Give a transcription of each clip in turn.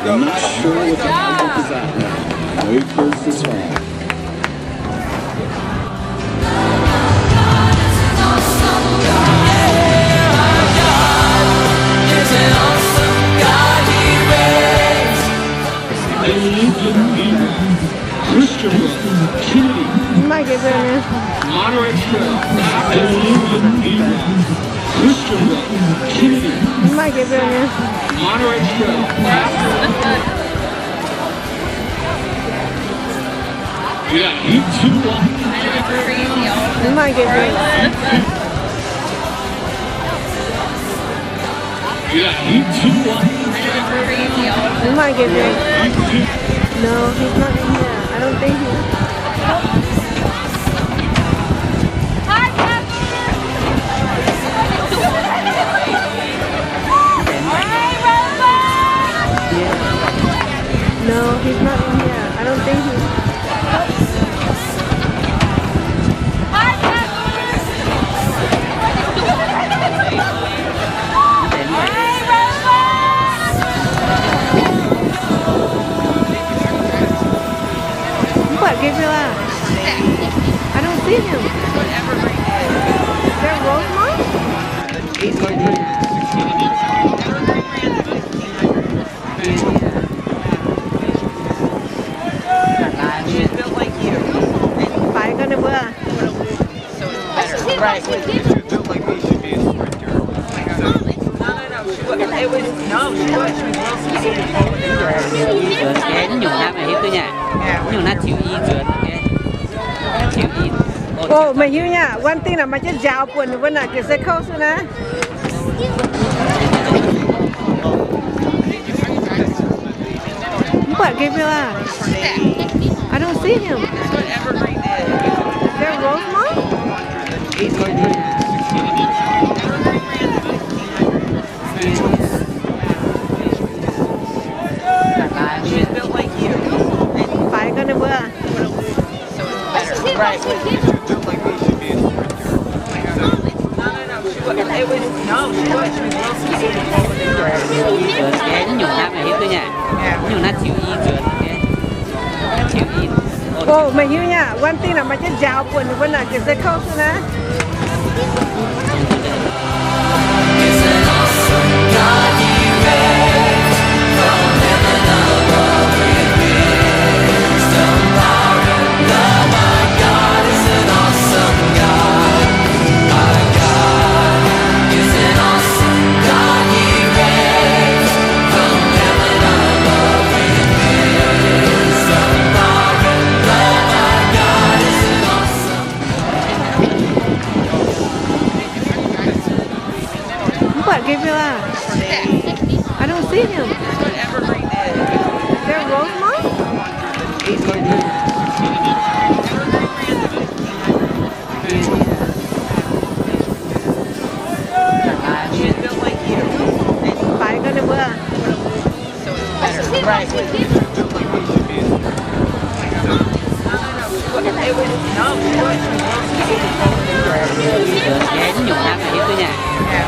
I'm not sure what the concept is at now. Wait for it to spawn. Christian Road, Kennedy. Mv maaih Gabriel nyei. Monterey Trail. Christian Road, Kennedy. Mv maaih Gabriel nyei. Monterey Trail. Yeah, you too. Mv maaih Gabriel. Mv maaih Gabriel. No, he's not in here. I don't think he. No, he's not in here. I don't think he. Mv baac Gabriel ah. I don't see him. Is there Rosemont? Faix gau ninh mbuo. Right, if you're built like me, you should be a sprinter. No, no, no, she was, it was, no, she was, she was well suited. Nyungc naaiv meih hiuv duqv nyei. Nyungc naaiv tiux i nzuonx. Tiux i. Oh, meih hiuv nyei. One thing naaic maaih jienv njaaux buonc ninh mbuo naaic gec se kouv suv naaiv. Mv baac Gabriel ah. I don't see him. Is there Rosemont? Faix gau ninh mbuo. Right, if you're built like me, you should be a sprinter. Nyungc naaiv meih hiuv duqv nyei. Nyungc naaiv tiux i nzuonx. Tiux i. Oh, meih hiuv nyei. One thing naaic maaih jienv njaaux buonc ninh mbuo naaic gec se kouv suv naaiv. Mv baac Gabriel ah. I don't see him. Is there Rosemont? Faix gau ninh mbuo. Right. Nyungc naaiv meih hiuv duqv nyei.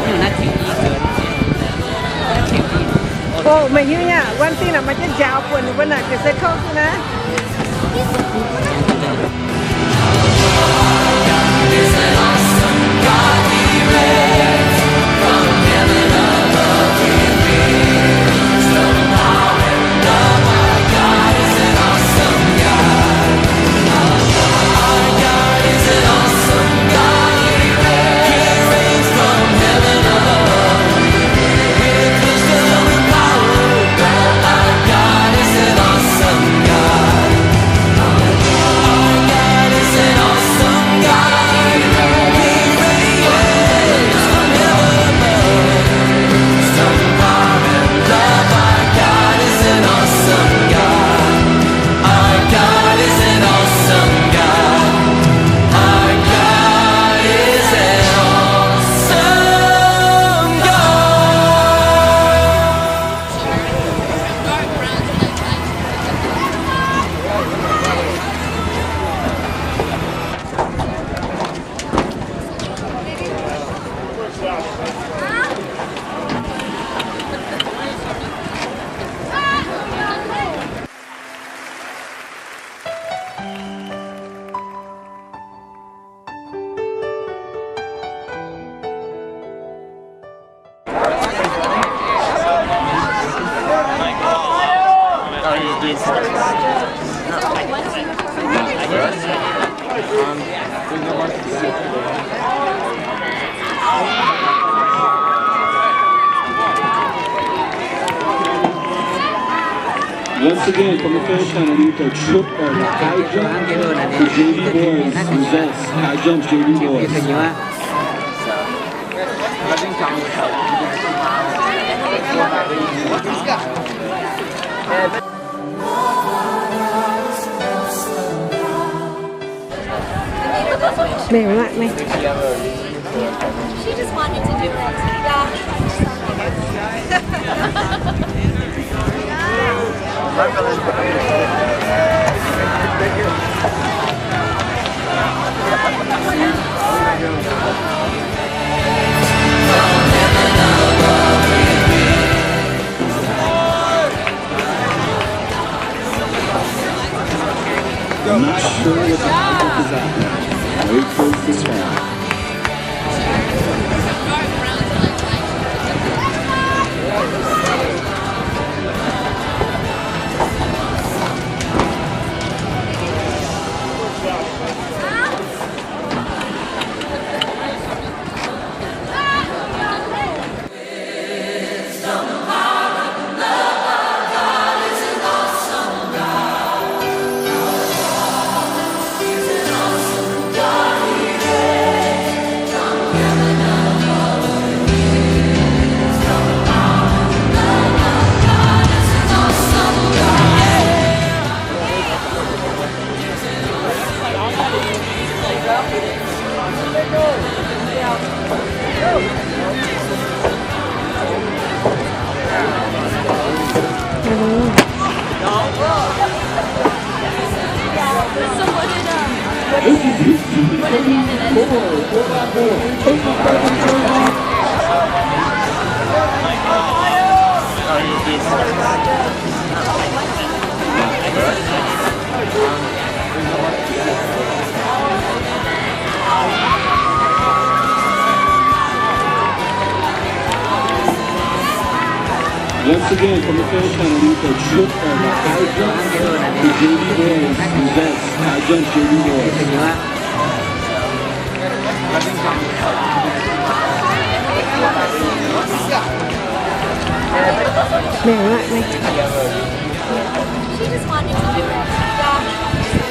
Nyungc naaiv tiux i nzuonx. Tiux i. Oh, meih hiuv nyei. One thing naaic maaih jienv njaaux buonc ninh mbuo naaic gec se kouv suv naaiv. Once again, from the finish line, we need a triple high jump for J V boys. Results, high jumps, J V boys. Mèo mv aqv, mèo. She just wanted to do it. Yeah. I'm not sure what the hell is that. Wait for this one. Once again, from the finish line, we need a triple high jump for J V boys. Results, high jump, J V boys. Mèo mv aqv, mèo. She just wanted to do it. Yeah.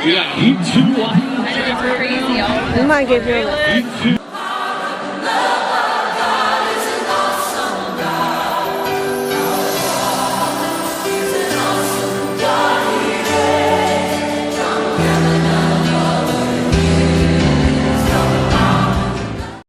We got YouTube on. Crazy. Mv maaih geh biouv. YouTube.